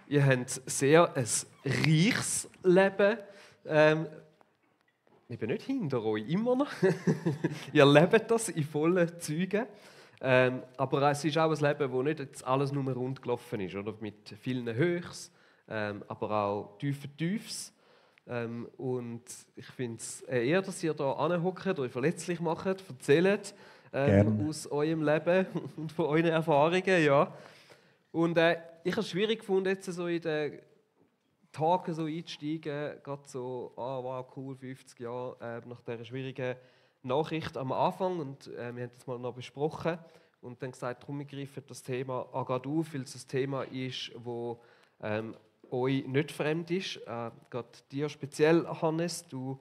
Ihr habt sehr ein reiches Leben. Ich bin nicht hinter euch, immer noch. Ihr lebt das in vollen Zügen. Aber es ist auch ein Leben, wo nicht jetzt alles nur rund gelaufen ist, oder? Mit vielen Höchst, aber auch tiefen Tiefs. Und ich finde es eher, dass ihr hier anhockt, euch verletzlich macht, erzählt aus eurem Leben und von euren Erfahrungen. Ja. Und ich habe es schwierig gefunden, jetzt so in den Tagen so einzusteigen, gerade so, wow, cool, 50 Jahre nach dieser schwierigen Nachricht am Anfang. Und wir haben das mal noch besprochen und dann gesagt, darum greifen das Thema gerade auf, weil es ein Thema ist, das euch nicht fremd ist. Gerade dir speziell, Hannes, du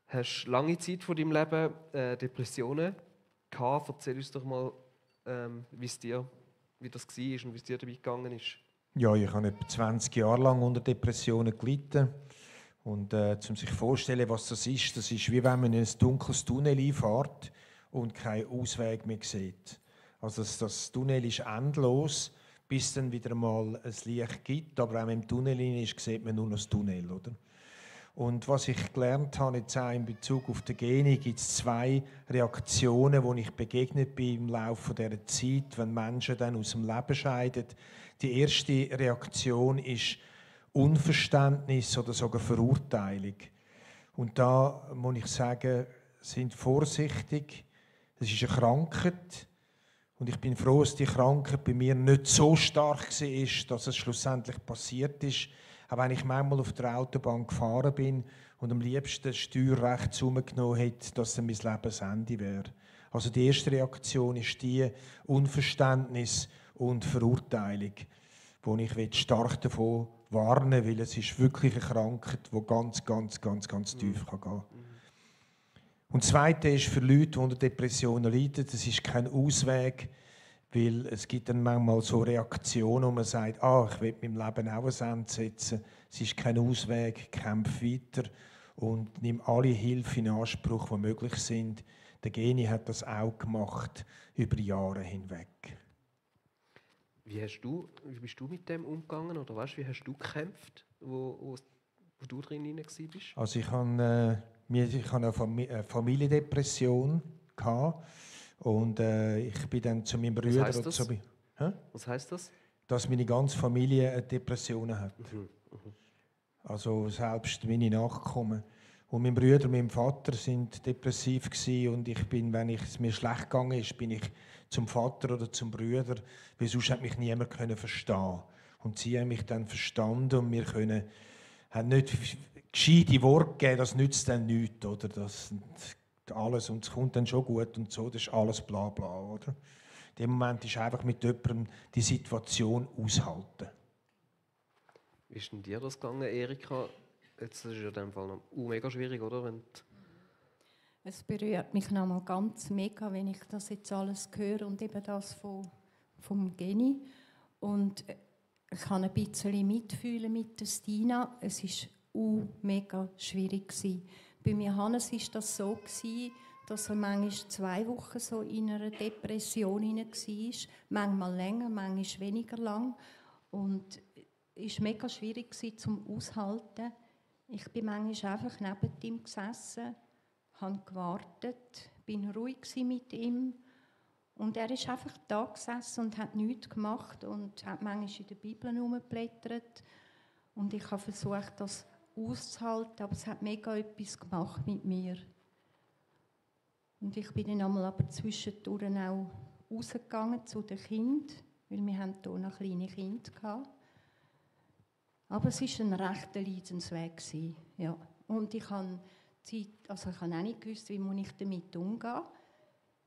hast lange Zeit von deinem Leben Depressionen gehabt. Erzähl uns doch mal, wie das war und wie es dir dabei gegangen ist. Ja, ich habe etwa 20 Jahre lang unter Depressionen gelitten. Und um sich vorzustellen, was das ist wie wenn man in ein dunkles Tunnel einfährt und keinen Ausweg mehr sieht. Also das Tunnel ist endlos, bis es dann wieder mal ein Licht gibt. Aber auch wenn im Tunnel ist, sieht man nur noch das Tunnel, oder? Und was ich gelernt habe jetzt auch in Bezug auf die Gene, gibt es 2 Reaktionen, die ich begegnet bin im Laufe dieser Zeit, wenn Menschen dann aus dem Leben scheiden. Die erste Reaktion ist Unverständnis oder sogar Verurteilung. Und da muss ich sagen, sind vorsichtig. Es ist eine Krankheit. Und ich bin froh, dass die Krankheit bei mir nicht so stark war, dass es schlussendlich passiert ist. Auch wenn ich manchmal auf der Autobahn gefahren bin und am liebsten das Steuer rechts herumgenommen hätte, dass dann mein Lebensende wäre. Also die erste Reaktion ist die Unverständnis und Verurteilung, wo ich stark davon warnen will, weil es ist wirklich eine Krankheit, die ganz tief gehen kann. Und das Zweite ist für Leute, die unter Depressionen leiden, das ist kein Ausweg, weil es gibt dann manchmal so Reaktionen, wo man sagt, ich will meinem Leben auch ein Ende setzen. Es ist kein Ausweg, kämpf weiter und nimm alle Hilfe in Anspruch, die möglich sind. Der Geni hat das auch gemacht, über Jahre hinweg. Wie bist du mit dem umgegangen? Oder weißt, wie hast du gekämpft, wo du drin warst? Also ich hatte eine Familiendepression gehabt. Und ich bin dann zu meinem Bruder... Was heisst das? Was heisst das? Dass meine ganze Familie Depressionen hat. Also selbst meine Nachkommen. Und mein Bruder und mein Vater sind depressiv gewesen. Und ich bin, wenn es mir schlecht gegangen ist, bin ich zum Vater oder zum Bruder, weil sonst hat mich niemand verstehen. Und sie haben mich dann verstanden und wir haben nicht gescheite Worte gegeben, das nützt dann nichts, oder? Das alles und es kommt dann schon gut und so, das ist alles bla bla, oder? In dem Moment ist einfach mit jemandem die Situation aushalten. Wie ist denn dir das gegangen, Erika? Jetzt ist es ja in dem Fall noch mega schwierig, oder? Es berührt mich nochmal ganz mega, wenn ich das jetzt alles höre und eben das vom Geni. Und ich kann ein bisschen mitfühlen mit der Stina. Es war mega schwierig gewesen. Bei mir, Hannes, war das so, dass er manchmal 2 Wochen so in einer Depression war. Manchmal länger, manchmal weniger lang. Und es war mega schwierig zum Aushalten. Ich bin manchmal einfach neben ihm gesessen, habe gewartet, bin ruhig mit ihm. Und er ist einfach da gesessen und hat nichts gemacht und hat manchmal in der Bibel herumgeblättert. Und ich habe versucht, das auszuhalten, aber es hat mega etwas gemacht mit mir. Und ich bin dann einmal aber zwischendurch auch rausgegangen zu den Kindern, weil wir haben hier noch kleine Kinder hatten. Aber es war ein rechter Leidensweg. Ja. Und ich habe auch nicht gewusst, wie ich damit umgehe.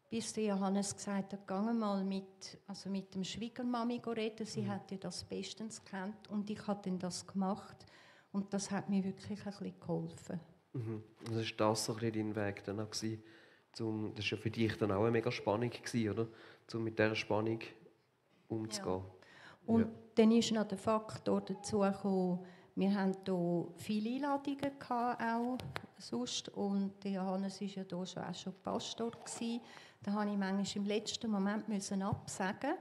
Bis der Johannes gesagt hat, geh mal mit dem Schwiegermami reden. Sie hat ja das bestens gekannt und ich habe dann das gemacht. Und das hat mir wirklich ein bisschen geholfen. Mhm. Und das war das so ein bisschen dein Weg dann auch gewesen, das war ja für dich dann auch eine mega Spannung gewesen, oder? Um mit dieser Spannung umzugehen. Ja. Und dann ist noch der Faktor dazu gekommen, wir hatten hier viele Einladungen auch sonst. Und der Johannes war ja hier auch schon Pastor gewesen. Da musste ich manchmal im letzten Moment absagen.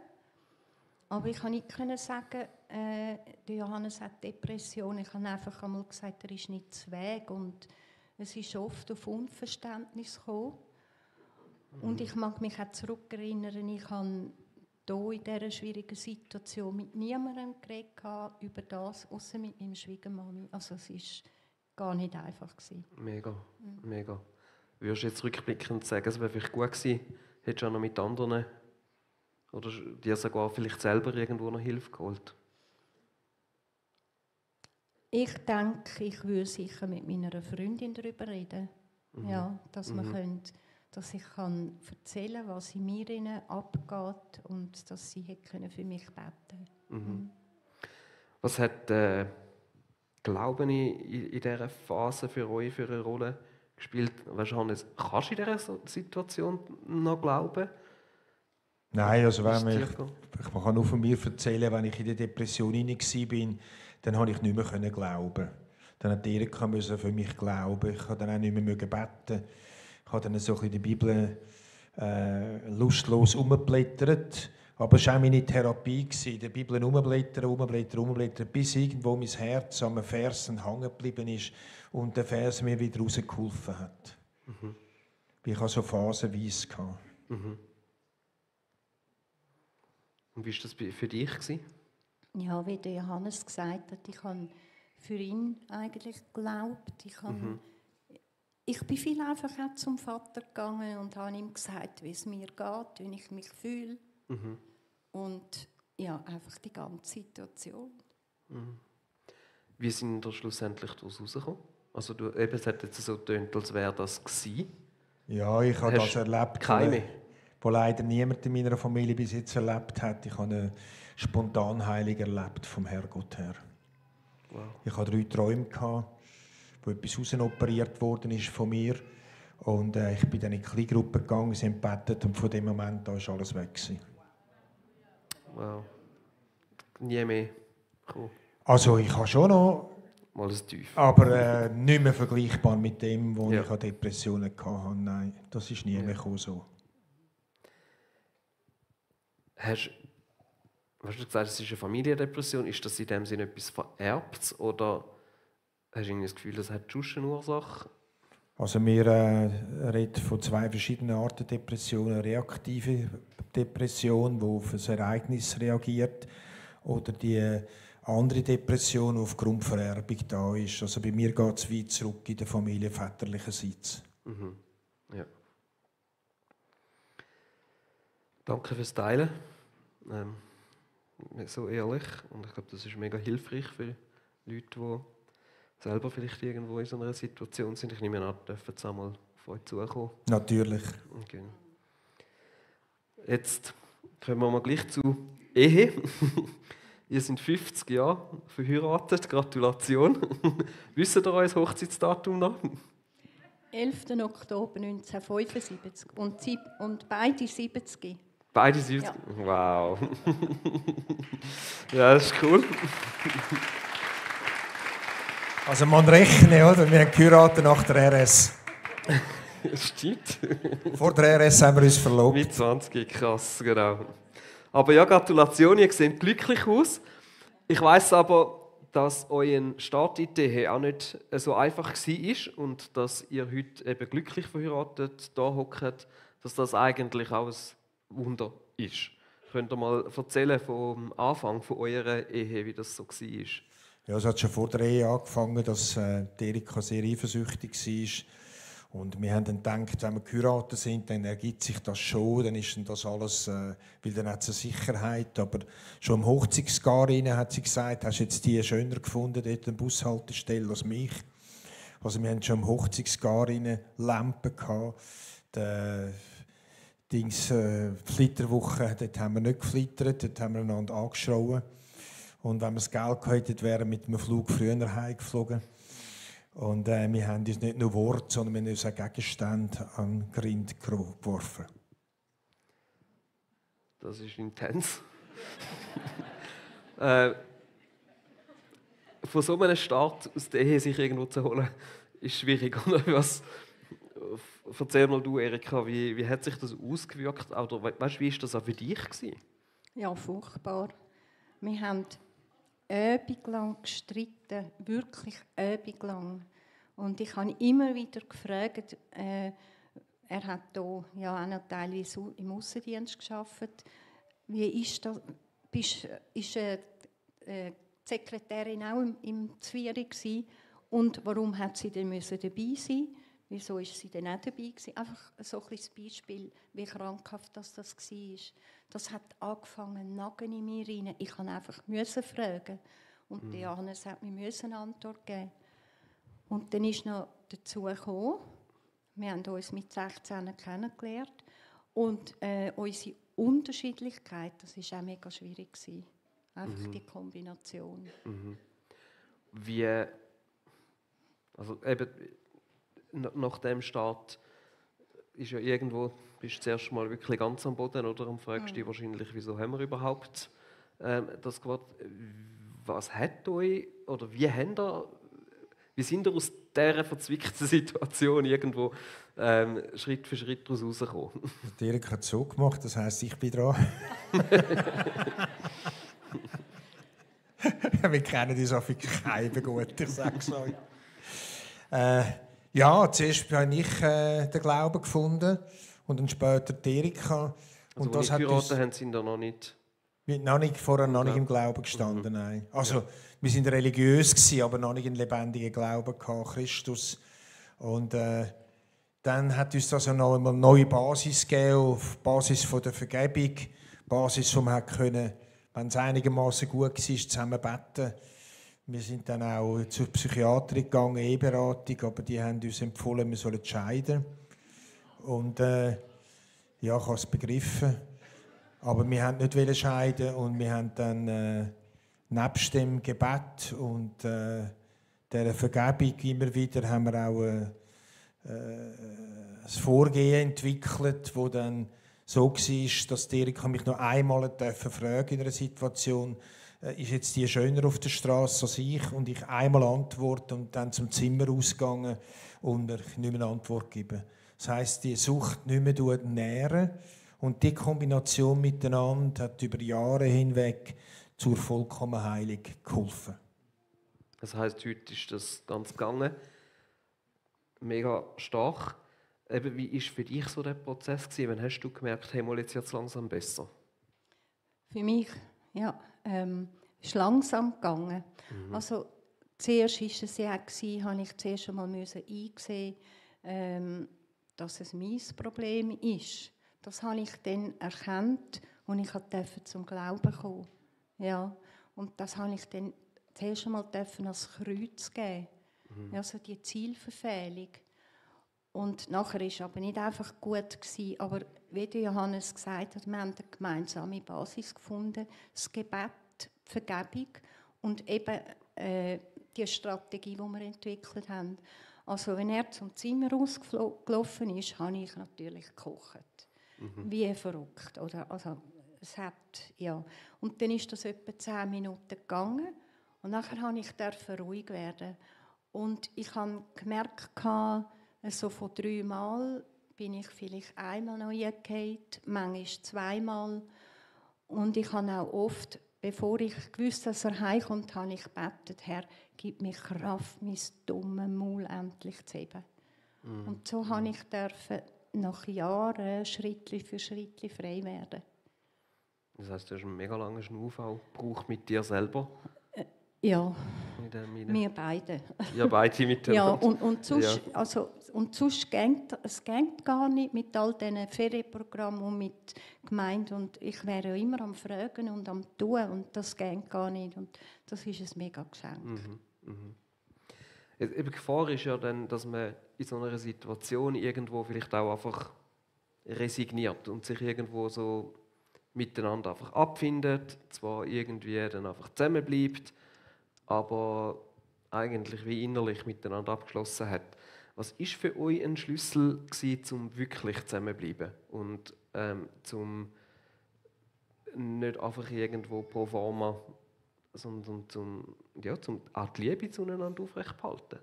Aber ich konnte nicht sagen, der Johannes hat Depression. Ich habe einfach einmal gesagt, er ist nicht zu Weg. Und es ist oft auf Unverständnis gekommen. Und ich mag mich auch zurückerinnern, ich habe hier in dieser schwierigen Situation mit niemandem geredet über das, außer mit meinem Schwiegermami. Also es war gar nicht einfach. Mega, mega. Würdest du jetzt rückblickend sagen, es wäre vielleicht gut gewesen, hättest du auch noch mit anderen oder dir sogar vielleicht selber irgendwo noch Hilfe geholt? Ich denke, ich würde sicher mit meiner Freundin darüber reden. Ja, dass ich kann erzählen kann, was in mir abgeht und dass sie für mich beten können. Was hat Glauben in dieser Phase für euch für eine Rolle gespielt? Weißt du, Hannes, kannst du in dieser Situation noch glauben? Nein, also ich kann nur von mir erzählen, wenn ich in der Depression war, dann konnte ich nicht mehr glauben. Dann musste Erika für mich glauben. Ich konnte dann auch nicht mehr beten. Ich habe dann so ein bisschen die Bibel lustlos umblättert. Aber es war auch meine Therapie, in der Bibel umblättern, bis irgendwo mein Herz an einem Vers hängen geblieben ist und der Vers mir wieder rausgeholfen hat. Ich hatte so phasenweise. Und wie war das für dich? Ja, wie der Johannes gesagt hat, ich habe für ihn eigentlich geglaubt. Ich bin viel einfach auch zum Vater gegangen und habe ihm gesagt, wie es mir geht, wie ich mich fühle. Und ja, einfach die ganze Situation. Wie sind wir schlussendlich daraus rausgekommen? Also es hat jetzt so getönt, als wäre das gewesen. Ja, ich habe das erlebt, keine? Wo leider niemand in meiner Familie bis jetzt erlebt hat. Ich habe eine Spontanheilung erlebt vom Herrgott her. Wow. Ich hatte 3 Träume, wo etwas rausoperiert worden ist von mir. Und ich bin dann in die Kleingruppe gegangen, sie haben gebetet und von dem Moment an war alles weg. Wow. Nie mehr cool. Also ich habe schon noch, mal ein Tief. aber nicht mehr vergleichbar mit dem, wo ich Depressionen hatte. Nein, das ist nie mehr so. Hast du gesagt, es ist eine Familiendepression? Ist das in dem Sinne etwas Vererbtes oder hast du das Gefühl, das hat schon eine Ursache? Also wir reden von 2 verschiedenen Arten Depressionen. Eine reaktive Depression, die auf ein Ereignis reagiert, oder die andere Depression, die aufgrund Vererbung da ist. Also bei mir geht es weit zurück in der Familie väterlicherseits. Ja. Danke fürs Teilen. So ehrlich. Und ich glaube, das ist mega hilfreich für Leute, die selber vielleicht irgendwo in so einer Situation sind. Ich nehme an, dürfen jetzt einmal auf euch zukommen. Natürlich. Okay. Jetzt kommen wir mal gleich zu Ehe. Ihr seid 50 Jahre verheiratet. Gratulation. Wisst ihr euer Hochzeitsdatum noch? 11. Oktober 1975 und beide 70. Beide 70? Ja. Wow. Ja, das ist cool. Also man rechnet, oder? Wir haben geheiratet nach der RS. Stimmt. Vor der RS haben wir uns verlobt. Mit 20, krass, genau. Aber ja, Gratulation, ihr seht glücklich aus. Ich weiss aber, dass euer Start in die Ehe auch nicht so einfach war und dass ihr heute eben glücklich verheiratet da hockt, dass das eigentlich auch ein Wunder ist. Könnt ihr mal erzählen vom Anfang von eurer Ehe, wie das so war? Ja, es hat schon vor der Ehe angefangen, dass Erika sehr eifersüchtig war. Und wir haben dann gedacht, wenn wir geheiratet sind, dann ergibt sich das schon, dann ist das alles, weil dann hat es eine Sicherheit. Aber schon im Hochzeitsgar hat sie gesagt, hast du jetzt die schöner gefunden, dort eine Bushaltestelle als mich? Also wir hatten schon im Hochzeitsgar Lampen gehabt. Flitterwoche, dort haben wir nicht geflittert, dort haben wir einander angeschrien. Und wenn wir das Geld hätten, wären wir mit einem Flug früher heimgeflogen. Und wir haben uns nicht nur Worte, sondern wir haben uns auch Gegenstände an den Grind geworfen. Das ist intens. Von so einem Start aus der Ehe sich irgendwo zu holen, ist schwierig. Erzähl mal du, Erika, wie hat sich das ausgewirkt? Oder weißt, wie war das auch für dich gewesen? Ja, furchtbar. Wir haben ewig lang gestritten, wirklich ewig lang. Und ich habe immer wieder gefragt, er hat hier ja auch noch teilweise im Aussendienst gearbeitet. Wie ist das? Ist die Sekretärin auch im Zwieri gewesen? Und warum hat sie denn dabei sein? Wieso ist sie denn auch dabei gewesen? Einfach so ein kleines Beispiel, wie krankhaft das war. Das hat angefangen, Nagen in mir rein. Ich musste einfach fragen. Und Johannes hat mir eine Antwort geben. Und dann ist noch dazu gekommen, wir haben uns mit 16 kennengelernt und unsere Unterschiedlichkeit, das war auch mega schwierig gewesen. Einfach die Kombination. Wie, also eben, nach dem Start ist ja irgendwo, bist du zuerst mal wirklich ganz am Boden, oder? Und fragst dich wahrscheinlich, wieso haben wir überhaupt das gemacht? Was hat euch, oder wie sind ihr aus dieser verzwickten Situation irgendwo Schritt für Schritt daraus rausgekommen? Dirk hat so gemacht, das heisst, ich bin dran. Wir kennen uns auf keinen gut, ich sage es euch. Ja, zuerst habe ich den Glauben gefunden und dann später die Erika. Also, und das als geheiratet haben, sind da noch nicht... Vorher noch nicht im Glauben gestanden, nein. Also, wir sind religiös gewesen, aber noch nicht einen lebendigen Glauben an Christus. Und dann hat uns das noch einmal eine neue Basis gegeben, auf Basis von der Vergebung, Basis, wo man können, wenn es einigermaßen gut war, zusammen beten. Wir sind dann auch zur Psychiaterin gegangen, Eheberatung, aber die haben uns empfohlen, wir sollen scheiden. Und ja, ich habe es begriffen. Aber wir wollten nicht scheiden und wir haben dann nebst dem Gebet und der Vergebung immer wieder haben wir auch ein Vorgehen entwickelt, das dann so war, dass Erika mich noch einmal fragen in einer Situation, ist jetzt die schöner auf der Straße als ich? Und ich einmal antworte und dann zum Zimmer ausgegangen und nicht mehr eine Antwort geben. Das heisst, die Sucht nicht mehr nähren. Und die Kombination miteinander hat über Jahre hinweg zur vollkommenen Heilung geholfen. Das heisst, heute ist das ganz gegangen, mega stark. Eben, wie war für dich so der Prozess gewesen? Wann hast du gemerkt, hey, mal jetzt wird es langsam besser? Für mich, ja, ist langsam gegangen. Also zuerst war es ja auch, habe ich zuerst einmal einsehen, dass es mein Problem ist. Das habe ich dann erkannt und ich durfte zum Glauben kommen. Ja. Und das habe ich dann zuerst einmal als Kreuz geben. Also die Zielverfehlung. Und nachher war es aber nicht einfach gut gewesen, aber wie Johannes gesagt hat, wir haben eine gemeinsame Basis gefunden, das Gebet, die Vergebung und eben die Strategie, die wir entwickelt haben. Also wenn er zum Zimmer rausgelaufen ist, habe ich natürlich gekocht. Wie verrückt. Oder? Also, es hat, ja. Und dann ist das etwa 10 Minuten gegangen und nachher durfte ich ruhig werden. Und ich habe gemerkt, so von 3 Mal bin ich vielleicht einmal noch eingefallen, manchmal 2 Mal. Und ich habe auch oft, bevor ich gewusst, dass er heimkommt, habe ich gebetet, Herr, gib mir Kraft, mein dummes Maul endlich zu heben. Und so habe ich nach Jahren Schritt für Schritt frei werden. Das heisst, du hast einen mega langen Schnauf gebraucht mit dir selber? Ja, wir beide. Ja, beide miteinander. Ja, und sonst, ja. Also, und sonst geht es gar nicht mit all diesen Ferienprogrammen und mit Gemeinde. Und ich wäre ja immer am Fragen und am Tun und das geht gar nicht. Und das ist ein mega Geschenk. Die Gefahr ist ja dann, dass man in so einer Situation irgendwo vielleicht auch einfach resigniert und sich irgendwo so miteinander einfach abfindet, zwar irgendwie dann einfach zusammenbleibt, aber eigentlich wie innerlich miteinander abgeschlossen hat. Was war für euch ein Schlüssel gewesen, um wirklich zusammenzubleiben und zum nicht einfach irgendwo pro forma, sondern zum die Liebe zueinander aufrechtzuerhalten?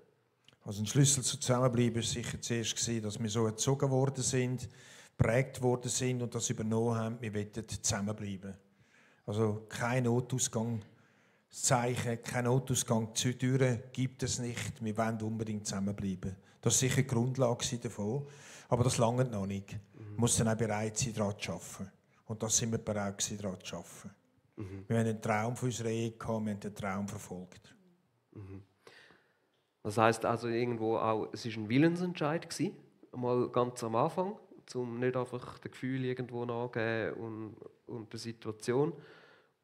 Also ein Schlüssel zu Zusammenbleiben war sicher zuerst, dass wir so erzogen worden sind, geprägt worden sind und das übernommen haben, wir wollen zusammenbleiben. Also kein Notausgangszeichen, kein Notausgang zu Türen gibt es nicht. Wir wollen unbedingt zusammenbleiben. Das war sicher die Grundlage davon. Aber das langt noch nicht. Man muss dann auch bereit sein, daran zu arbeiten. Und das sind wir bereit gewesen, daran zu arbeiten. Wir haben einen Traum von unserer Ehe gehabt, wir haben den Traum verfolgt. Das heisst also irgendwo auch, es war ein Willensentscheid gewesen, mal ganz am Anfang, um nicht einfach das Gefühl irgendwo nachzugeben und der Situation.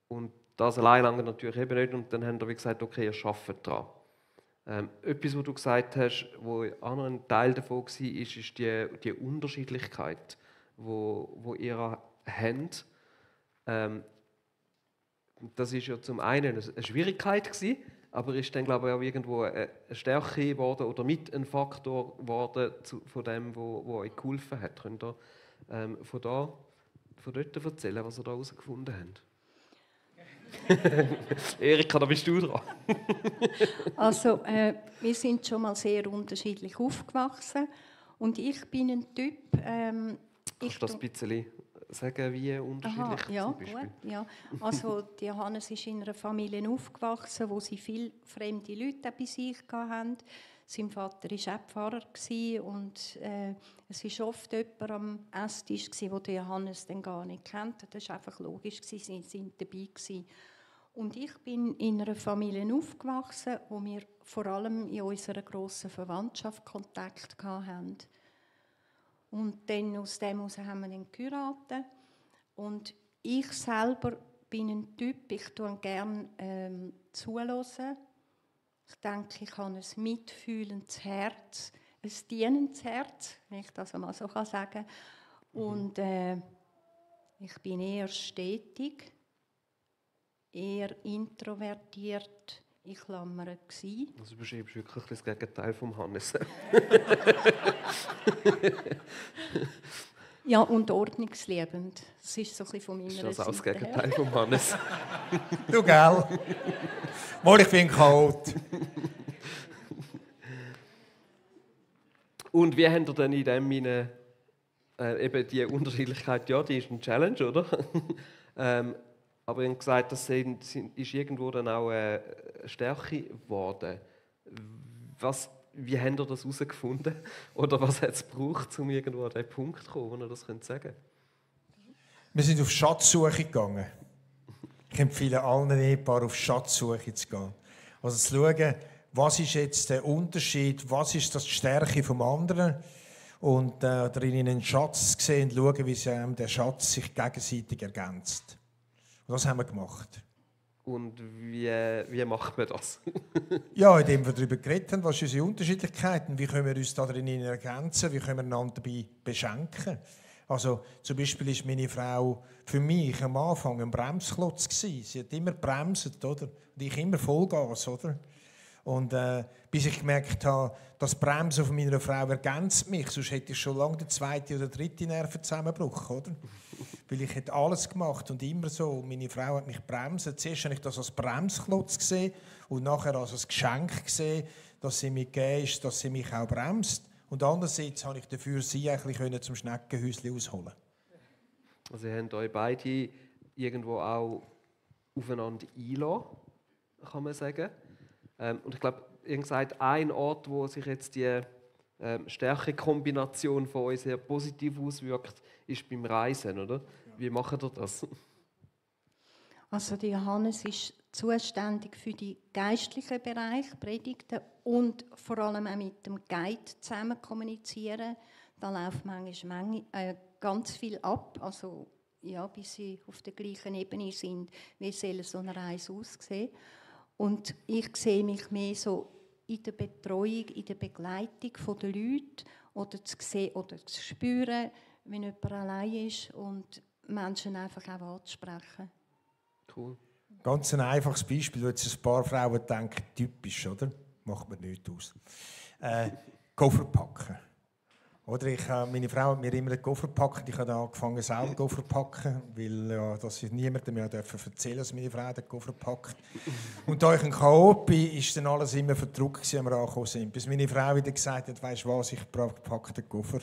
Und das allein lange natürlich eben nicht. Und dann haben wir gesagt, okay, ihr arbeitet daran. Etwas, was du gesagt hast, wo auch noch ein Teil davon war, ist die Unterschiedlichkeit, wo ihr habt. Das ist ja zum einen eine Schwierigkeit gewesen, aber ist dann, glaube ich, auch irgendwo eine Stärke geworden oder mit ein Faktor geworden von dem, wo euch geholfen hat. Könnt ihr von dort erzählen, was ihr da herausgefunden habt? Erika, da bist du dran. Also, wir sind schon mal sehr unterschiedlich aufgewachsen und ich bin ein Typ... Kannst du das ein bisschen sagen, wie unterschiedlich ja, zum Beispiel? gut, ja. Also, die Johannes ist in einer Familie aufgewachsen, wo sie viele fremde Leute bei sich hatten. Sein Vater war auch Pfarrer und es war oft jemand am Esstisch, den Johannes dann gar nicht kannte. Das war einfach logisch, sie waren dabei. Und ich bin in einer Familie aufgewachsen, wo wir vor allem in unserer grossen Verwandtschaft Kontakt hatten. Und dann aus dem heraus haben wir dann geheiratet. Und ich selber bin ein Typ, ich tue gerne zuhören. Ich denke, ich habe ein mitfühlendes Herz, ein dienendes Herz, wenn ich das einmal so sagen kann. Und ich bin eher stetig, eher introvertiert, ich klammere gsi. Also du beschreibst wirklich das Gegenteil vom Hannes. Ja, und ordnungsliebend. Das ist so ein bisschen von meiner Seite. Ist das auch das Gegenteil vom Hannes? Du, gell? Mal, ich bin Chaot. Und wie habt ihr denn in dem Sinne, eben die Unterschiedlichkeit, ja, die ist eine Challenge, oder? Aber ihr habt gesagt, das ist irgendwo dann auch eine Stärke geworden. Wie habt ihr das herausgefunden? Oder was hat es gebraucht, um irgendwo an den Punkt zu kommen, wo ihr das sagen könnt? Wir sind auf Schatzsuche gegangen. Ich empfehle allen Ehepaaren, auf Schatzsuche zu gehen. Also zu schauen, was ist jetzt der Unterschied, was ist das die Stärke vom anderen und darin einen Schatz zu sehen und schauen, wie der Schatz sich gegenseitig ergänzt. Und das haben wir gemacht. Und wie macht man das? Ja, indem wir darüber geredet haben, was sind unsere Unterschiedlichkeiten, wie können wir uns darin ergänzen, wie können wir einander dabei beschenken. Also zum Beispiel ist meine Frau für mich am Anfang ein Bremsklotz gewesen. Sie hat immer gebremst, oder? Und ich immer Vollgas, oder? Und bis ich gemerkt habe, das Bremsen von meiner Frau ergänzt mich, sonst hätte ich schon lange den zweiten oder dritten Nervenzusammenbruch, oder? Weil ich hätte alles gemacht und immer so. Meine Frau hat mich bremsen. Zuerst habe ich das als Bremsklotz gesehen und nachher als ein Geschenk gesehen, dass sie mir gegeben ist, dass sie mich auch bremst. Und andererseits habe ich dafür sie ein bisschen zum Schneckenhäuschen ausholen. Also ihr habt euch beide irgendwo auch aufeinander einlassen, kann man sagen. Und ich glaube, ihr gesagt, ein Ort, wo sich jetzt die Stärkekombination von euch sehr positiv auswirkt, ist beim Reisen, oder? Wie macht ihr das? Also die Johannes ist zuständig für die geistlichen Bereiche, Predigten und vor allem auch mit dem Guide zusammen kommunizieren. Da läuft manchmal ganz viel ab, also ja, bis sie auf der gleichen Ebene sind, wie soll so eine Reise aussehen. Und ich sehe mich mehr so in der Betreuung, in der Begleitung der Leute oder zu sehen oder zu spüren, wenn jemand allein ist und Menschen einfach auch anzusprechen. Cool. Ganz ein einfaches Beispiel, wo jetzt ein paar Frauen denken, typisch, oder? Macht man nichts aus. Koffer packen. Oder meine Frau hat mir immer einen Koffer gepackt. Ich habe angefangen, selber Koffer zu packen, weil ja, das niemandem mehr erzählen, dass meine Frau den Koffer packt. Und da ich ein Chaot bin, ist dann alles immer verdruckt, als wir angekommen sind. Bis meine Frau wieder gesagt hat, weisst du was, ich packe den Koffer.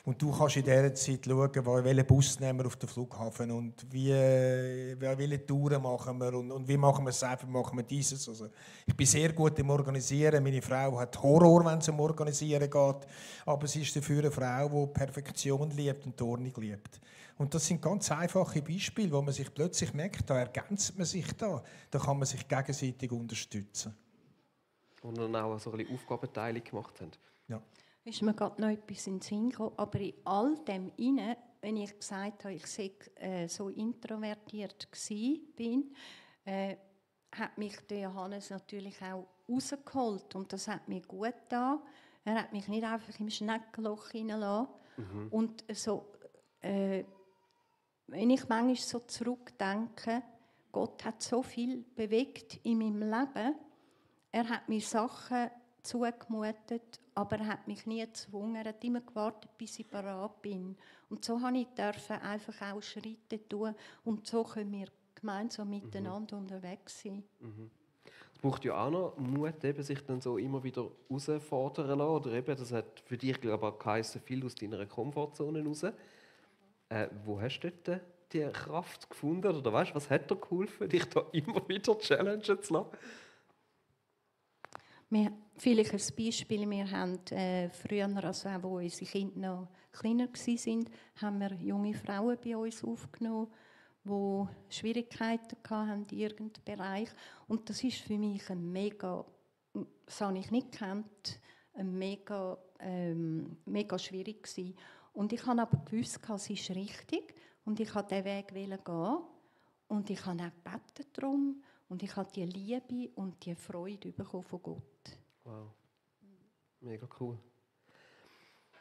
Und du kannst in dieser Zeit schauen, welchen Bus nehmen wir auf den Flughafen und welche Touren machen wir und wie machen wir es einfach, machen wir dieses. Also, ich bin sehr gut im Organisieren. Meine Frau hat Horror, wenn es um Organisieren geht. Aber sie ist dafür eine Frau, die Perfektion liebt und die Ordnung liebt. Und das sind ganz einfache Beispiele, wo man sich plötzlich merkt, da ergänzt man sich da kann man sich gegenseitig unterstützen. Und dann auch so ein bisschen Aufgabenteilung gemacht haben. Ja. Ist mir gerade noch etwas in den Sinn gekommen, aber in all dem hinein, wenn ich gesagt habe, ich sei so introvertiert bin, hat mich der Johannes natürlich auch rausgeholt und das hat mir gut getan. Er hat mich nicht einfach im Schneckenloch hineingelassen. Und so, wenn ich manchmal so zurückdenke, Gott hat so viel bewegt in meinem Leben. Er hat mir Sachen zugemutet, aber er hat mich nie gezwungen. Er hat immer gewartet, bis ich bereit bin. Und so durfte ich einfach auch Schritte tun. Und so können wir gemeinsam miteinander unterwegs sein. Es braucht ja auch noch Mut, eben, sich dann so immer wieder herausfordern lassen. Oder eben, das hat für dich, glaube ich, geheißen, viel aus deiner Komfortzone raus. Wo hast du dort die Kraft gefunden? Oder weißt, was hat dir geholfen, dich da immer wieder challengen zu lassen? Vielleicht ein Beispiel, wir haben früher, also auch, wo unsere Kinder noch kleiner waren, haben wir junge Frauen bei uns aufgenommen, die Schwierigkeiten hatten in irgendeinem Bereich. Und das ist für mich ein mega, das habe ich nicht gekannt, ein mega schwierig gewesen. Und ich habe aber gewusst, es ist richtig und ich wollte diesen Weg gehen. Und ich habe auch gebetet darum. Und ich habe die Liebe und die Freude bekommen von Gott. Wow, mega cool.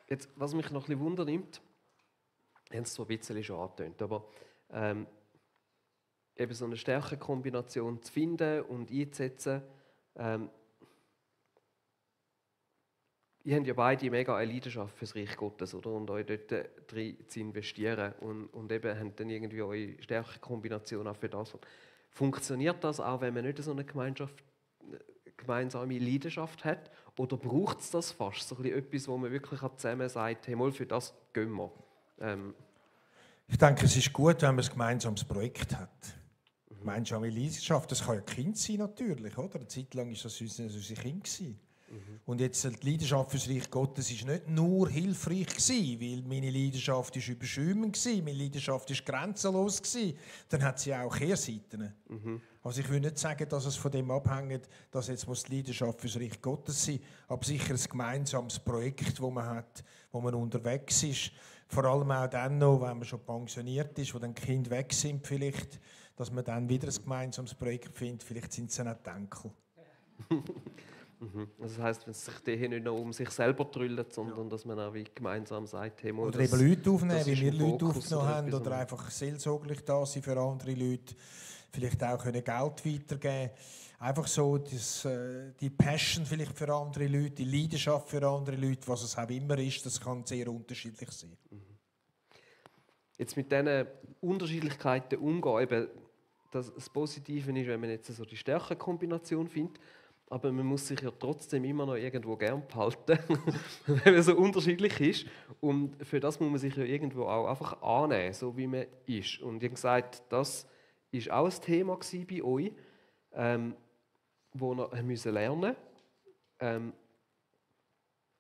Jetzt, was mich noch ein bisschen wundernimmt, wir haben es so ein bisschen schon angetönt, aber eben so eine Stärkenkombination zu finden und einzusetzen. Ihr habt ja beide mega eine Leidenschaft für das Reich Gottes, oder? Und euch dort drin zu investieren und eben habt dann irgendwie eure Stärkenkombination auch für das. Funktioniert das auch, wenn man nicht so eine gemeinsame Leidenschaft hat? Oder braucht es das fast? So etwas, wo man wirklich zusammen sagt, hey, mal für das gehen wir. Ich denke, es ist gut, wenn man ein gemeinsames Projekt hat. Gemeinsame Leidenschaft, das kann ja Kind sein natürlich, oder? Eine Zeit lang war das unsere Kinder. Und jetzt die Leidenschaft für das Reich Gottes war nicht nur hilfreich gewesen, weil meine Leidenschaft war überschäumend war, meine Leidenschaft war grenzenlos gewesen. Dann hat sie auch Kehrseiten. Also ich will nicht sagen, dass es von dem abhängt, dass jetzt die Leidenschaft für das Reich Gottes sein, aber sicher ein gemeinsames Projekt, das man hat, wo man unterwegs ist. Vor allem auch dann noch, wenn man schon pensioniert ist, wo dann die Kinder weg sind vielleicht, dass man dann wieder ein gemeinsames Projekt findet. Vielleicht sind es dann auch die Enkel. Das heisst, wenn es sich hier nicht nur um sich selber drüllt, sondern dass man auch wie gemeinsam sagt, hey, oder eben Leute aufnehmen, wie wir Leute aufgenommen haben, oder einfach seelsorglich da sein für andere Leute, vielleicht auch Geld weitergeben. Einfach so die Passion vielleicht für andere Leute, die Leidenschaft für andere Leute, was es auch immer ist, das kann sehr unterschiedlich sein. Jetzt mit diesen Unterschiedlichkeiten umgehen, eben, das Positive ist, wenn man jetzt so die Stärkenkombination findet, aber man muss sich ja trotzdem immer noch irgendwo gern behalten, wenn man so unterschiedlich ist. Und für das muss man sich ja irgendwo auch einfach annehmen, so wie man ist. Und ich habe gesagt, das war auch ein Thema bei euch, wo wir lernen mussten.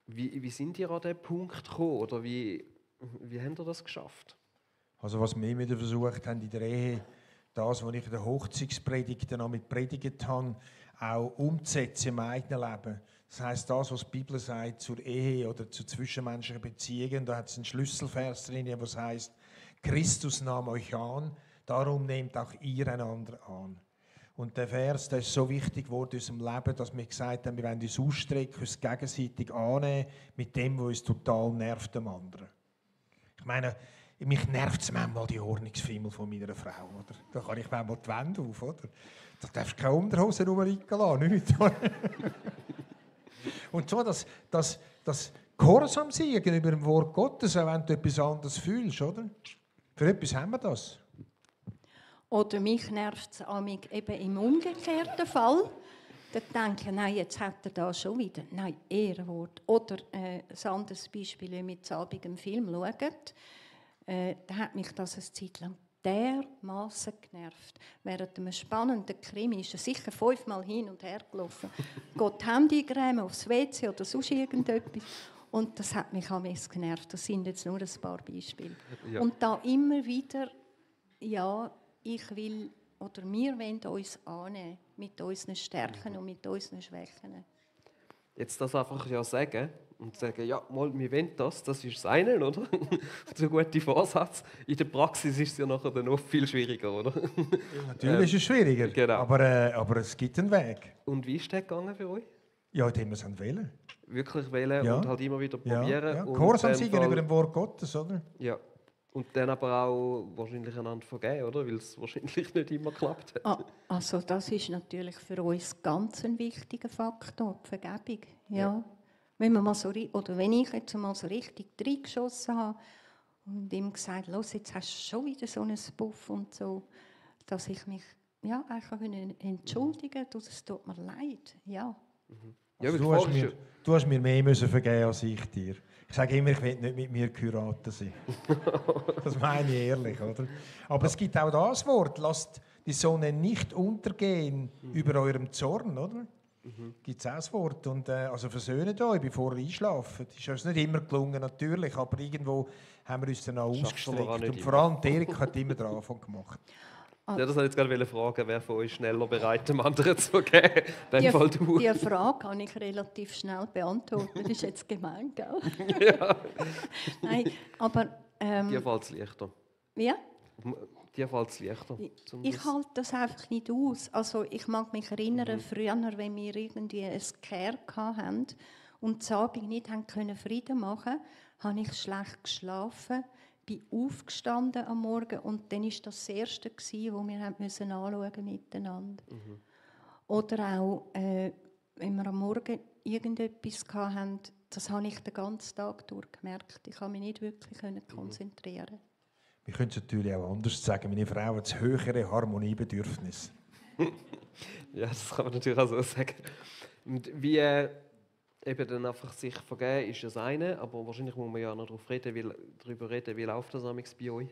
Wie sind ihr an diesen Punkt gekommen? Oder wie habt ihr das geschafft? Also was wir immer versucht haben in der Ehe, das, was ich in der Hochzeitspredigt damit predigt habe, auch umzusetzen im eigenen Leben. Das heisst, das, was die Bibel sagt zur Ehe oder zu zwischenmenschlichen Beziehungen, da hat es einen Schlüsselvers drin, was heisst, Christus nahm euch an, darum nehmt auch ihr einander an. Und der Vers, der ist so wichtig geworden in unserem Leben, dass wir gesagt haben, wir wollen uns ausstrecken, uns gegenseitig annehmen, mit dem, was uns total nervt, dem anderen. Ich meine, mich nervt es manchmal die Ordnungsfimmel von meiner Frau. Oder? Da kann ich manchmal die Wände auf. Oder? Da darfst du keine Unterhose rumliegen nichts. Und so, das Gehorsam sein gegenüber dem Wort Gottes, auch wenn du etwas anderes fühlst. Oder? Für etwas haben wir das. Oder mich nervt es eben im umgekehrten Fall, dann denke ich, nein, jetzt hat er da schon wieder. Nein, Ehrenwort. Oder ein anderes Beispiel, wenn wir jetzt Abend einen Film schauen, da hat mich das eine Zeit lang dermassen genervt. Während einem spannenden Krimi ist er sicher 5-mal hin und her gelaufen. Geht die Handycreme aufs WC oder sonst irgendetwas. Und das hat mich am meisten genervt. Das sind jetzt nur ein paar Beispiele. Ja. Und da immer wieder, ja, ich will, oder wir wollen uns annehmen, mit unseren Stärken und mit unseren Schwächen. Jetzt das einfach ja sagen und sagen, ja, mal, wir wollen das ist das eine, oder? So ein guter Vorsatz. In der Praxis ist es ja nachher dann oft viel schwieriger, oder? Ja, natürlich ist es schwieriger, genau. aber es gibt einen Weg. Und wie ist das gegangen für euch? Ja, indem wir es wählen. Wirklich wählen und halt immer wieder probieren. Ja. Gehorsam sein gegenüber dem Wort Gottes, oder? Ja. Und dann aber auch wahrscheinlich einander vergeben, oder? Weil es wahrscheinlich nicht immer klappt hat. Also das ist natürlich für uns ganz ein wichtiger Faktor, die Vergebung. Ja. Wenn wenn ich jetzt mal so richtig reingeschossen habe und ihm gesagt habe, los, jetzt hast du schon wieder so einen Buff und so, dass ich mich einfach entschuldigen kann, es tut mir leid. Ja. Also du hast mir mehr müssen vergeben als ich dir. Ich sage immer, ich will nicht mit mir geheiratet sein. Das meine ich ehrlich, oder? Aber es gibt auch das Wort, lasst die Sonne nicht untergehen über eurem Zorn, oder? Gibt es auch das Wort. Und, also versöhnt euch, bevor ihr einschlafen. Das ist uns nicht immer gelungen, natürlich, aber irgendwo haben wir uns dann auch ausgestreckt. Und vor allem Erik hat immer den Anfang gemacht. Ja, das wollte ich jetzt gerade fragen, wer von euch schneller bereit, dem anderen zu vergeben. Die Frage kann ich relativ schnell beantworten. Das ist jetzt gemein, gell? Ja. Nein, aber... Dir fällt es leichter. Ja? Dir fällt es leichter. Ich halte das einfach nicht aus. Also ich mag mich erinnern, früher, wenn wir irgendwie ein Care hatten und die Abend nicht Frieden machen konnten, habe ich schlecht geschlafen. Bin aufgestanden am Morgen und dann war das Erste, das wir anschauen miteinander. Oder auch, wenn wir am Morgen irgendetwas hatten, das habe ich den ganzen Tag durchgemerkt. Ich konnte mich nicht wirklich konzentrieren. Wir können es natürlich auch anders sagen. Meine Frau hat das höhere Harmoniebedürfnis. Ja, das kann man natürlich auch so sagen. Und wie eben dann einfach sich vergeben ist das eine, aber wahrscheinlich muss man ja noch darüber reden, wie läuft das amigs bei euch?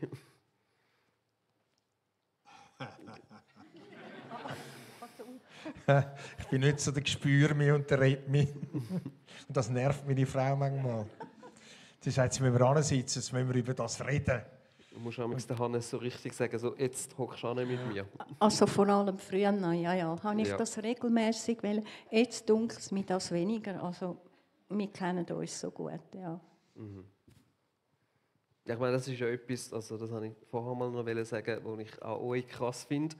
Ich bin nicht so der Gespür mehr und der redet mich. Und das nervt meine Frau manchmal. Sie sagt, jetzt müssen wir ansitzen, jetzt müssen wir über das reden. Du musst amigs den Hannes so richtig sagen, so, jetzt hockst du an mit mir. Also vor allem früher, habe ich das regelmäßig, weil jetzt dunkelt es mir das weniger. Also wir kennen uns so gut, ja. Ja, ich meine, das ist ja etwas, also das wollte ich vorher mal noch sagen, was ich auch euch krass finde.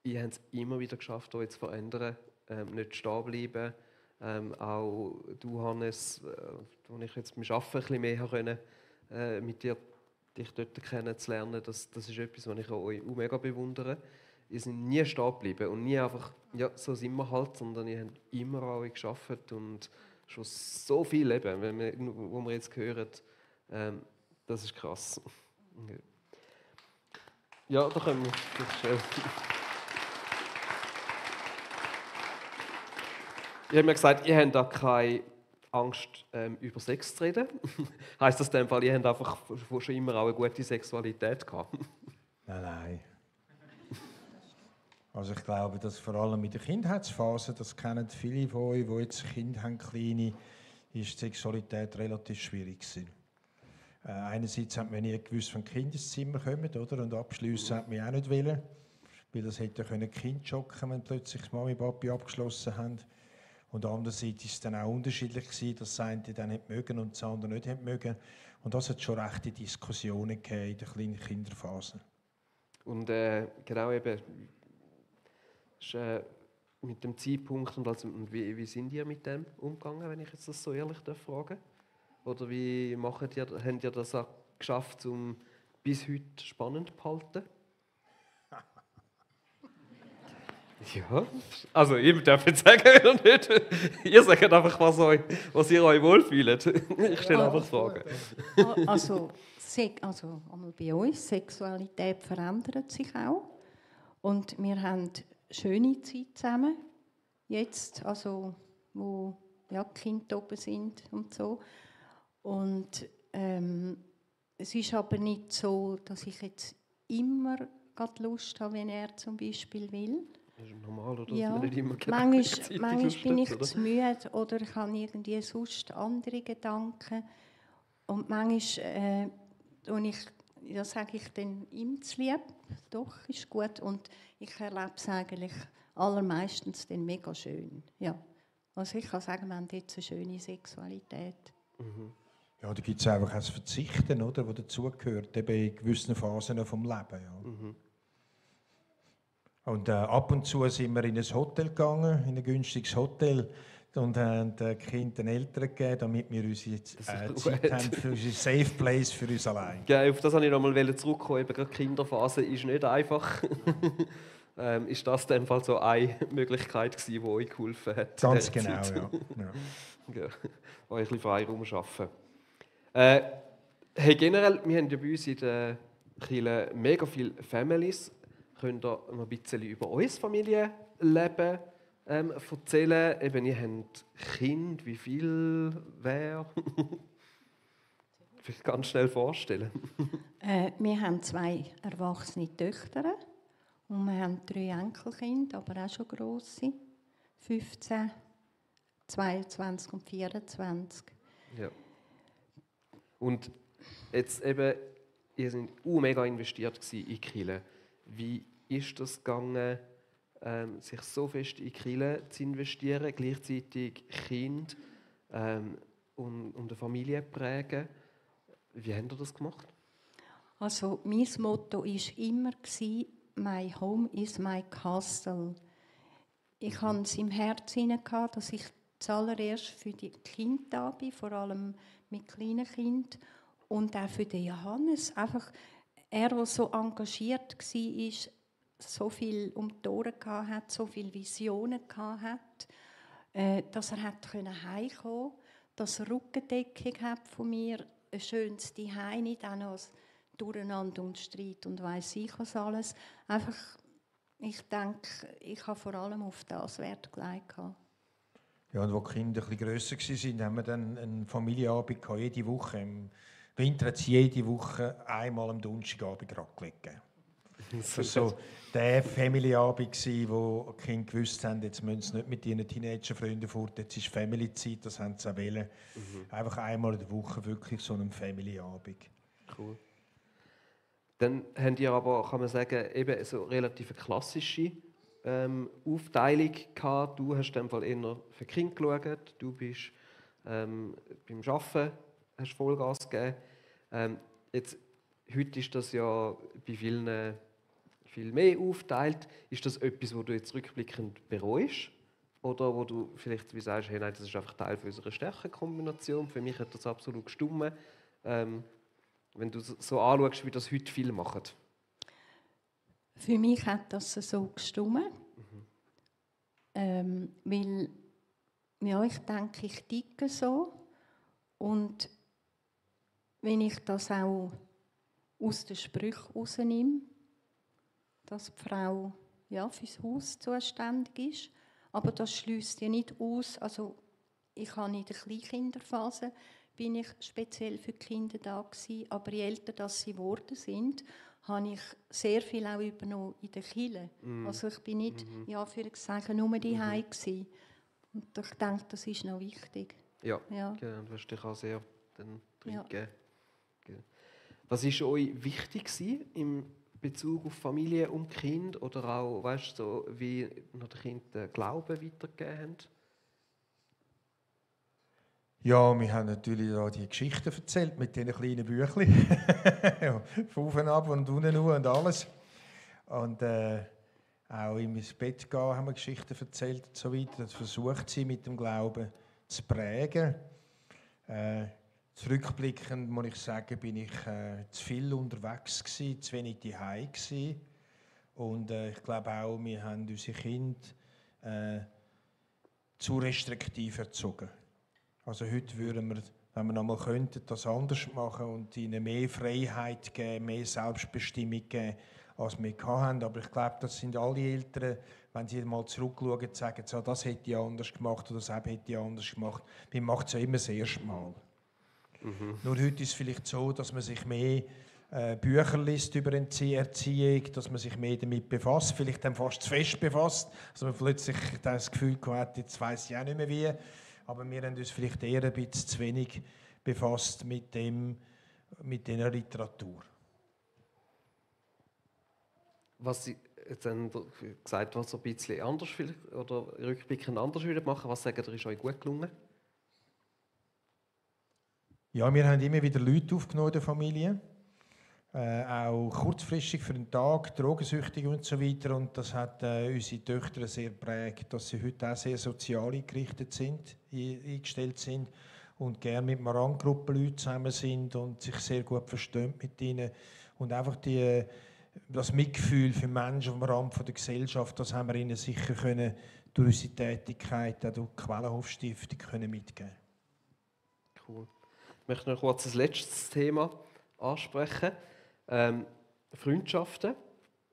Ihr habt es immer wieder geschafft, euch zu verändern, nicht stehen bleiben. Auch du, Hannes, wo ich jetzt beim Arbeiten ein bisschen mehr können, mit dir dich dort kennenzulernen, das ist etwas, was ich auch euch mega bewundere. Ihr seid nie stehen geblieben und nie einfach, ja, so sind wir halt, sondern ihr habt immer an euch gearbeitet und schon so viel Leben, wo wir jetzt hören, das ist krass. Ja, da können wir schnell. Ich habe mir gesagt, ihr habt da keine Angst, über Sex zu reden. Heisst das in dem Fall, ihr habt einfach schon immer auch eine gute Sexualität gehabt? Nein. Also ich glaube, dass vor allem in der Kindheitsphase, das kennen viele von euch, die jetzt Kinder haben, kleine, ist die Sexualität relativ schwierig gewesen. Einerseits hat man nie gewusst, wann die Kinder ins Zimmer kommen, oder? Und abschliessen hat man auch nicht wollen, weil das hätte ein Kind schocken, wenn plötzlich Mami und Papi abgeschlossen haben. Und andererseits war es dann auch unterschiedlich gewesen, dass das eine dann nicht mögen und das andere nicht mögen. Und das hat schon rechte Diskussionen gegeben in der kleinen Kinderphase. Und genau eben mit dem Zeitpunkt und wie sind ihr mit dem umgegangen, wenn ich jetzt das so ehrlich fragen darf? Oder wie habt ihr das auch geschafft, um bis heute spannend zu behalten? Ja, also ihr dürft jetzt sagen oder nicht. Ihr sagt einfach, was ihr euch wohlfühlt. Ich stelle einfach Fragen. Also einmal bei uns, Sexualität verändert sich auch. Und wir haben schöne Zeit zusammen. Jetzt, also wo ja, die Kinder oben sind und so. Und es ist aber nicht so, dass ich jetzt immer gerade Lust habe, wenn er zum Beispiel will. Das ist normal, oder? Ja. Dass man nicht immer Manchmal Lust bin hat, ich oder? zu müde oder ich habe irgendwie sonst andere Gedanken. Und manchmal sage ich dann ihm zu lieb, doch, ist gut. Und ich erlebe es eigentlich allermeistens dann mega schön. Ja. Also ich kann sagen, wir haben jetzt eine schöne Sexualität. Ja, da gibt es einfach ein Verzichten, oder, das dazugehört, eben in gewissen Phasen vom Leben. Ja. Und ab und zu sind wir in ein Hotel gegangen, in ein günstiges Hotel, und haben den Kindern Eltern gegeben, damit wir unsere Zeit haben für unseren Safe Place für uns allein. Ja, auf das wollte ich noch mal zurückkommen. Eben gerade die Kinderphase ist nicht einfach. Ist das in dem Fall so eine Möglichkeit gewesen, die euch geholfen hat? Ganz genau, ja. Ja, euch ein bisschen Freiraum schaffen. Hey, generell, wir haben ja bei uns in der Kirche mega viele Families. Könnt ihr noch ein bisschen über euer Familienleben erzählen? Eben, ihr habt Kinder, wie viel wer? Vielleicht ganz schnell vorstellen. Wir haben 2 erwachsene Töchter und wir haben 3 Enkelkinder, aber auch schon grosse. 15, 22 und 24. Ja. Und jetzt eben, ihr seid mega investiert in die Kirche. Wie ist das gegangen, sich so fest in die Kirche zu investieren, gleichzeitig Kind und eine Familie prägen? Wie habt ihr das gemacht? Also mein Motto war immer, «My home is my castle». Ich hatte es im Herzen, dass ich zuallererst für die Kinder da bin, vor allem mit kleinen Kindern. Und auch für den Johannes. Einfach, er, der so engagiert war, so viel um die Ohren hatte, so viele Visionen hatte, dass er heimkommen konnte, dass er Rückendeckung hat von mir, ein schönes Zuhause, nicht auch noch Durcheinander und Streit und weiss ich was alles. Einfach, ich denke, ich habe vor allem auf das Wert gelegt. Ja, und als die Kinder ein bisschen grösser waren, haben wir dann einen Familienabend gehabt, jede Woche. Im Winter hat es jede Woche einmal am Donnerstagabend Raclette gegeben. Das war so der Family-Abend, wo die Kinder gewusst haben, jetzt müssen sie nicht mit ihren Teenager-Freunden fort, jetzt ist Family-Zeit, das haben sie auch wollen. Einfach einmal in der Woche wirklich so einen Family-Abend. Cool. Dann habt ihr aber, kann man sagen, eben so relativ klassische Aufteilung gehabt. Du hast in dem Fall eher für die Kinder geschaut, du bist beim Arbeiten, hast Vollgas gegeben. Heute ist das ja bei vielen viel mehr aufgeteilt. Ist das etwas, wo du jetzt rückblickend bereust? Oder wo du vielleicht wie sagst, hey, nein, das ist einfach Teil unserer Stärkenkombination. Für mich hat das absolut gestimmt. Wenn du so anschaust, wie das heute viele machen. Für mich hat das so gestimmt. Weil, ja, ich denke, ich ticke so. Und wenn ich das auch aus den Sprüchen rausnehme, dass die Frau ja, fürs Haus zuständig ist. Aber das schließt ja nicht aus. Also ich habe in der Kleinkinderphase bin ich speziell für die Kinder da gewesen, aber je älter das sie geworden sind, habe ich sehr viel auch übernommen in der Kirche. Also ich bin nicht, ja, für Anführungszeichen, nur daheim gewesen. Und ich denke, das ist noch wichtig. Ja, ja. Genau, du hast dich auch sehr drin gegeben. Was war euch wichtig im Bezug auf Familie und Kind oder auch, weißt, so, wie noch die Kinder den Glauben weitergegeben haben? Ja, wir haben natürlich da die Geschichten erzählt mit diesen kleinen Büchlein. Ja, von oben ab und unten und alles. Und auch ins Bett gehen haben wir Geschichten erzählt und so weiter. Das versucht sie mit dem Glauben zu prägen. Zurückblickend muss ich sagen, bin ich zu viel unterwegs gewesen, zu wenig daheim gewesen. Und ich glaube auch, wir haben unsere Kinder zu restriktiv erzogen. Also heute würden wir, wenn wir noch mal könnten, das anders machen und ihnen mehr Freiheit geben, mehr Selbstbestimmung geben. als wir hatten. Aber ich glaube, das sind alle Eltern, wenn sie mal zurückschauen, sagen, so, das hätte ich anders gemacht oder das hätte ich anders gemacht. Man macht es ja immer das erste Mal. Nur heute ist es vielleicht so, dass man sich mehr Bücher liest über Erziehung, dass man sich mehr damit befasst, vielleicht dann fast zu fest befasst, dass man plötzlich das Gefühl hat, jetzt weiss ich auch nicht mehr wie, aber wir haben uns vielleicht eher ein bisschen zu wenig befasst mit dieser Literatur. Was Sie jetzt haben gesagt, was so ein bisschen anders oder rückblickend anders machen würden, was sagen Sie, ist euch gut gelungen? Ja, wir haben immer wieder Leute aufgenommen in der Familie. Auch kurzfristig für einen Tag, drogensüchtig und so weiter. Und das hat unsere Töchter sehr geprägt, dass sie heute auch sehr sozial eingerichtet sind, eingestellt sind und gerne mit einer Ranggruppe Leute zusammen sind und sich sehr gut verstehen mit ihnen. Und einfach das Mitgefühl für Menschen am Rand der Gesellschaft, das haben wir ihnen sicher können, durch unsere Tätigkeit, auch durch die Quellenhof-Stiftung können mitgeben. Cool. Ich möchte noch kurz das letzte Thema ansprechen. Freundschaften,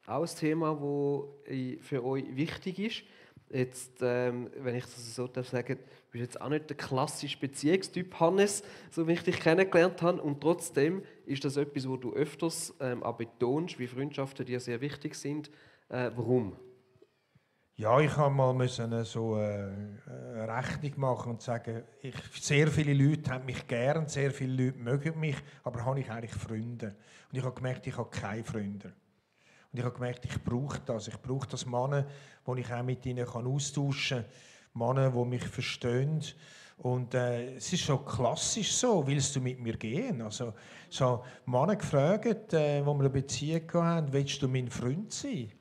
auch ein Thema, das für euch wichtig ist. Jetzt, wenn ich das so sagen darf, bist du jetzt auch nicht der klassische Beziehungstyp, Hannes, so wie ich dich kennengelernt habe. Und trotzdem ist das etwas, wo du öfters auch betonst, wie Freundschaften dir sehr wichtig sind. Warum? Ja, ich habe mal so eine Rechnung machen und sagen, sehr viele Leute haben mich gern, sehr viele Leute mögen mich, aber habe ich eigentlich Freunde? Und ich habe gemerkt, ich habe keine Freunde. Und ich habe gemerkt, ich brauche das. Ich brauche das Männer, wo ich auch mit ihnen austauschen kann. Männer, die mich verstehen. Und es ist schon klassisch so, willst du mit mir gehen? Also, so Männer gefragt, wo wir eine Beziehung hatten, willst du mein Freund sein?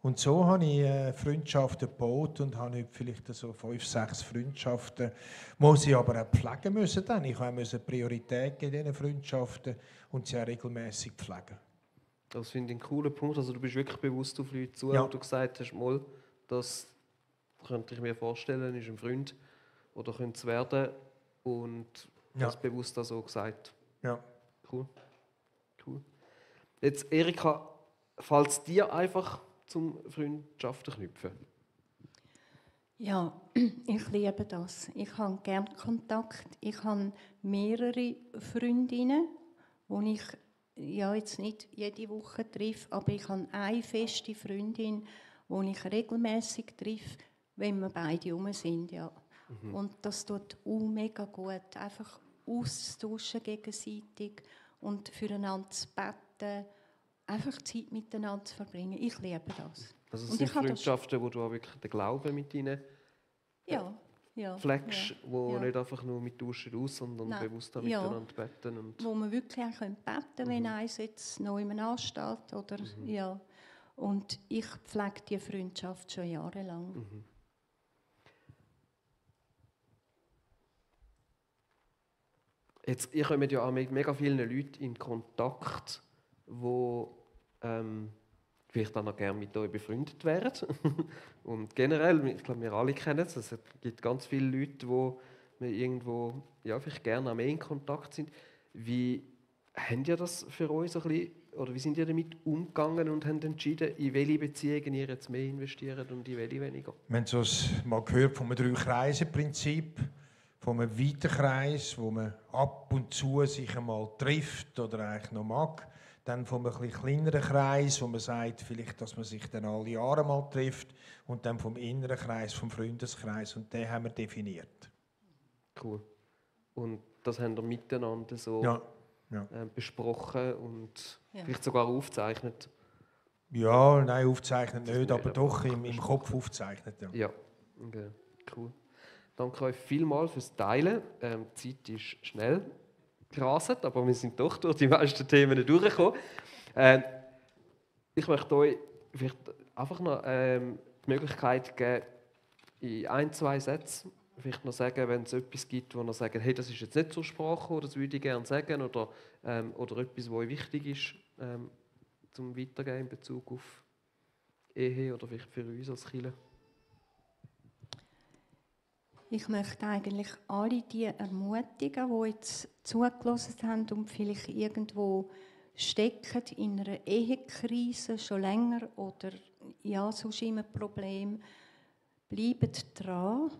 Und so habe ich Freundschaften gebaut und habe heute vielleicht so 5, 6 Freundschaften, muss ich aber auch pflegen müssen. Dann. Ich musste Priorität geben diesen Freundschaften und sie auch regelmäßig pflegen. Das finde ich einen coolen Punkt. Also du bist wirklich bewusst auf Leute zu, Ja. wo du gesagt hast, mal, das könnte ich mir vorstellen, ist ein Freund oder könnte es werden. Und das bewusst so gesagt. Ja. Cool. Jetzt, Erika, fällt es dir einfach zum Freundschaften knüpfen? Ja, ich liebe das. Ich habe gerne Kontakt. Ich habe mehrere Freundinnen, die ich jetzt nicht jede Woche treffe, aber ich habe eine feste Freundin, die ich regelmäßig treffe, wenn wir beide rum sind. Ja. Und das tut mega gut. Einfach austauschen gegenseitig und füreinander zu beten. Einfach Zeit miteinander zu verbringen. Ich liebe das. Also es sind Freundschaften, wo du auch wirklich den Glauben mit ihnen pflegst, wo nicht einfach nur mit Tauschen aus, sondern bewusst miteinander beten. Und wo man wirklich auch beten können, wenn eins jetzt noch jemand ansteht. Oder, ja. Und ich pflege diese Freundschaft schon jahrelang. Jetzt, ihr kommt ja auch mit mega vielen Leuten in Kontakt, die vielleicht dann noch gerne mit euch befreundet wären. Und generell, ich glaube, wir alle kennen es, es gibt ganz viele Leute, die irgendwo vielleicht gerne mehr in Kontakt sind. Wie habt ihr das für euch so ein bisschen, oder wie sind ihr damit umgegangen und habt entschieden, in welche Beziehungen ihr jetzt mehr investiert und in welche weniger? Wir haben es mal gehört vom 3-Kreise-Prinzip, von einem weiten Kreis, wo man ab und zu sich einmal trifft oder eigentlich noch mag. Dann von einem etwas kleineren Kreis, wo man sagt, vielleicht, dass man sich dann alle Jahre mal trifft. Und dann vom inneren Kreis, vom Freundeskreis. Und den haben wir definiert. Cool. Und das haben wir miteinander so besprochen und vielleicht sogar aufgezeichnet? Ja, nein, aufgezeichnet nicht, aber doch im Kopf aufgezeichnet. Ja, okay. Cool. Danke euch vielmals fürs Teilen. Die Zeit ist schnell gerastet, aber wir sind doch durch die meisten Themen durchgekommen. Ich möchte euch vielleicht einfach noch die Möglichkeit geben, in 1, 2 Sätzen vielleicht noch sagen, wenn es etwas gibt, wo ihr sagt, hey, das ist jetzt nicht zur Sprache, oder das würde ich gerne sagen, oder etwas, was euch wichtig ist, zum Weitergehen in Bezug auf Ehe oder vielleicht für uns als Kirche. Ich möchte eigentlich alle die ermutigen, die jetzt zugelassen haben und vielleicht irgendwo stecken in einer Ehekrise schon länger oder ja, sonst immer ein Problem, bleibt dran,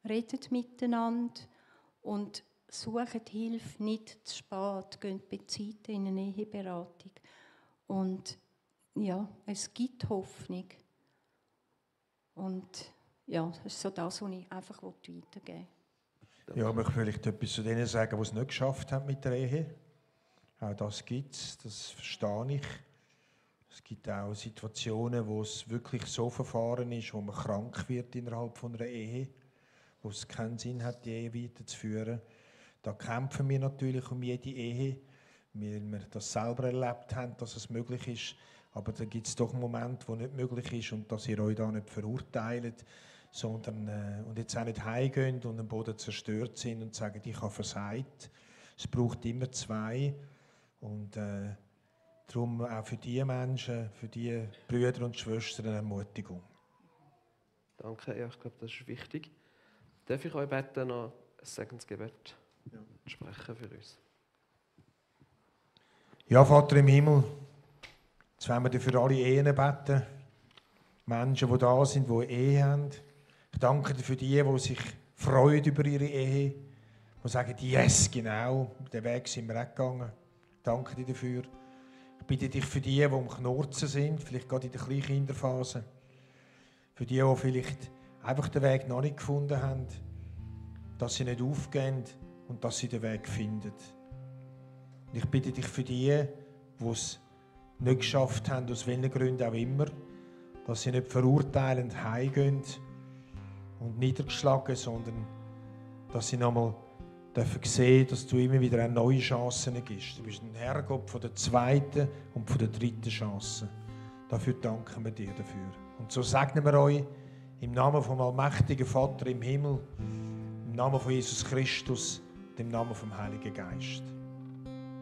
redet miteinander und sucht Hilfe nicht zu spät, geht bezahlt in eine Eheberatung. Und ja, es gibt Hoffnung. Und ja, das ist so das, was ich einfach weitergeben will. Ja, ich möchte vielleicht etwas zu denen sagen, die es nicht geschafft haben mit der Ehe. Auch das gibt es, das verstehe ich. Es gibt auch Situationen, wo es wirklich so verfahren ist, wo man krank wird innerhalb von einer Ehe, wo es keinen Sinn hat, die Ehe weiterzuführen. Da kämpfen wir natürlich um jede Ehe, weil wir das selber erlebt haben, dass es möglich ist. Aber da gibt es doch einen Moment, wo nicht möglich ist und dass ihr euch da nicht verurteilt, sondern und jetzt auch nicht heimgeht und am Boden zerstört sind und sagen, ich habe versagt. Es braucht immer zwei. Und darum auch für diese Menschen, für die Brüder und Schwestern eine Ermutigung. Danke, ja, ich glaube, das ist wichtig. Darf ich euch bitten, noch ein Segensgebet sprechen für uns? Ja, Vater im Himmel, jetzt wollen wir für alle Ehen beten. Menschen, die da sind, die Ehe haben. Ich danke dir für die sich freuen über ihre Ehe. Die sagen, yes, genau, den Weg sind wir auch gegangen. Danke dir dafür. Ich bitte dich für die am Knurzen sind, vielleicht gerade in der Kleinkinderphase. Für die vielleicht einfach den Weg noch nicht gefunden haben, dass sie nicht aufgehen und dass sie den Weg finden. Und ich bitte dich für die es nicht geschafft haben, aus welchen Gründen auch immer, dass sie nicht verurteilend heimgehen und niedergeschlagen, sondern dass sie nochmal dürfen sehen, dass du immer wieder eine neue Chancen gibst. Du bist ein Herrgott von der zweiten und von der dritten Chance. Dafür danken wir dir dafür. Und so segnen wir euch im Namen vom allmächtigen Vater im Himmel, im Namen von Jesus Christus, im Namen vom Heiligen Geist.